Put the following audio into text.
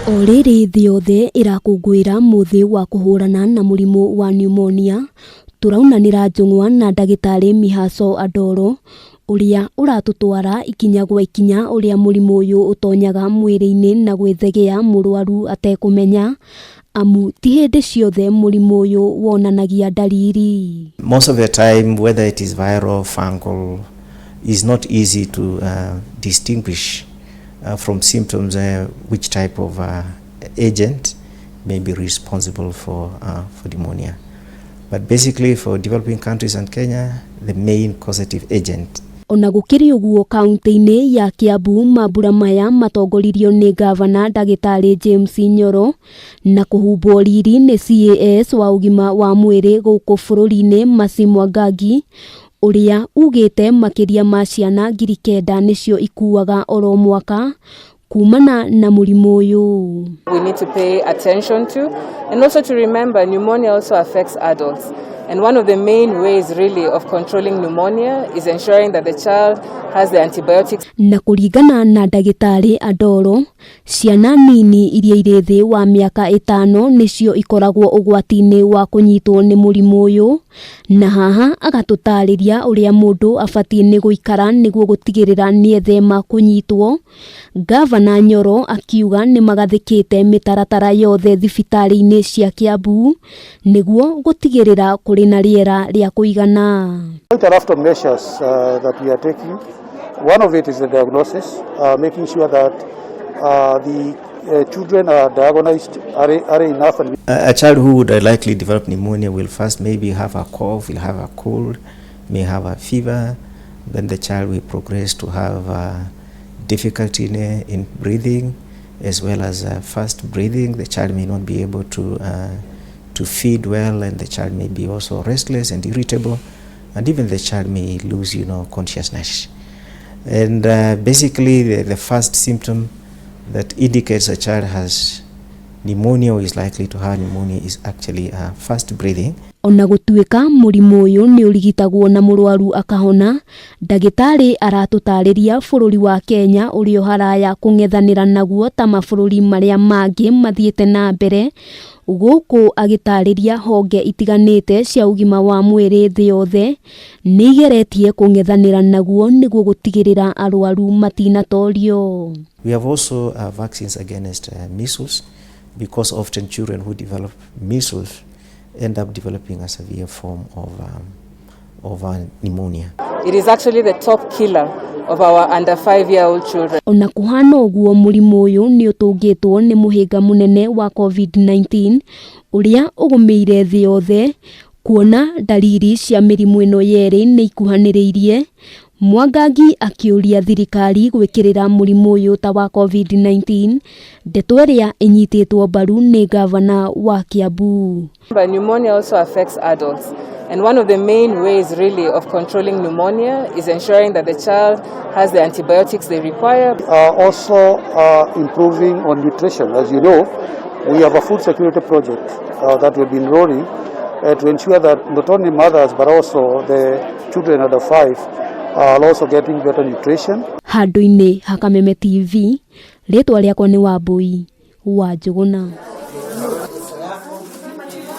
O rĩrĩ thĩ yothe ĩrakũngũĩra mũthĩ wa kũhũrana na mũrimũ wa pneumonia, tũraunanĩra njũng'wa na ndagĩtarĩ Mihaso Adoro, ũrĩa ũratũtwara ikinya gwa ikinya ũrĩa mũrimũ ũyũ ũtonyaga mwĩrĩ-inĩ na gwĩthegea mũrwaru atekũmenya, amu ti hĩndĩ ciothe mũrimũ ũyũ wonanagia ndariri. Most of the time, whether it is viral, fungal, is not easy to distinguish from symptoms which type of agent may be responsible for pneumonia. But basically, for developing countries and Kenya, the main causative agent Ona gũkĩrĩ ũguo, kaunti-inĩ ya Kiambu mambura maya matongoririo nĩ ngavana ndagĩtarĩ James Nyoro na kũhumbwo riri nĩ CAS wa ũgima wa mwĩrĩ gũkũ bũrũri-inĩ Mercy Mwangangi, ũrĩa ugĩte makĩria ma ciana 9,000 nĩcio ikuaga oro mwaka kumana na mũrimũ ũyũ. We need to pay attention to, and also to remember pneumonia also affects adults. And one of the main ways really of controlling pneumonia is ensuring that the child has the antibiotics. Na kũringana na ndagĩtarĩ Adoro, ciana nini iria irĩ thĩ wa mĩaka 5 nĩcio ikoragwo ũgwati-inĩ wa kũnyitwo nĩ mũrimũ ũyũ, na haha agatũtarĩria ũrĩa mũndũ abatiĩ nĩ gũikara nĩguo gũtigĩrĩra nĩethema kũnyitwo. Ngavana Nyoro akiuga nĩ magathĩkĩte mĩtaratara yothe thibitarĩ-inĩ cia Kiambu nĩguo gũtigĩrĩra kũrĩ na rĩera rĩa kũigana. Quite a raft of measures that we are taking. One of it is the diagnosis, making sure that the children are diagnosed early enough. And A child who would likely develop pneumonia will first maybe have a cough, will have a cold, may have a fever. Then the child will progress to have difficulty in breathing, as well as fast breathing. The child may not be able to feed well, and the child may be also restless and irritable, and even the child may lose consciousness. And basically, the first symptom that indicates a child has pneumonia or is likely to have pneumonia is actually fast breathing. Ona gũtuĩka mũrimũ ũyũ nĩ ũrigitagwo na mũrwaru akahona, ndagĩtarĩ aratũtarĩria bũrũri wa Kenya ũrĩ o haraya kũng'ethanĩra naguo ta mabũrũri marĩa mangĩ mathiĩte na mbere, gũkũ agĩtarĩria honge itiganĩte cia ũgima wa mwĩrĩ thĩ yothe nĩ igeretie kũng'ethanĩra naguo nĩguo gũtigĩrĩra arwaru matinatorio. We have also vaccines against measles, because often children who develop measles end up developing a severe form of pneumonia. It is actually the top killer of our under 5-year-old children. Ona kũhana ũguo, mũrimũ ũyũ nĩ ũtũngĩtwo nĩ mũhĩnga mũnene wa COVID-19 ũrĩa ũgũmĩire thĩ yothe, kuona ndariri cia mĩrimũ ĩno yerĩ nĩ ikuhanĩrĩirie. Mwangangi akĩũria thirikari gwĩkĩrĩra mũrimũ ũyũ ta wa COVID-19, ndeto ĩrĩa ĩnyitĩtwo mbaru nĩ ngavana wa Kiambu. But pneumonia also affects adults. And one of the main ways really of controlling pneumonia is ensuring that the child has the antibiotics they require. Also improving on nutrition. As you know, we have a food security project that we've been rolling to ensure that not only mothers but also the children under 5 are also getting better nutrition. Handũ-inĩ ha Kameme TV, rĩtwa rĩakwa nĩ Wambui wa Njũgũna.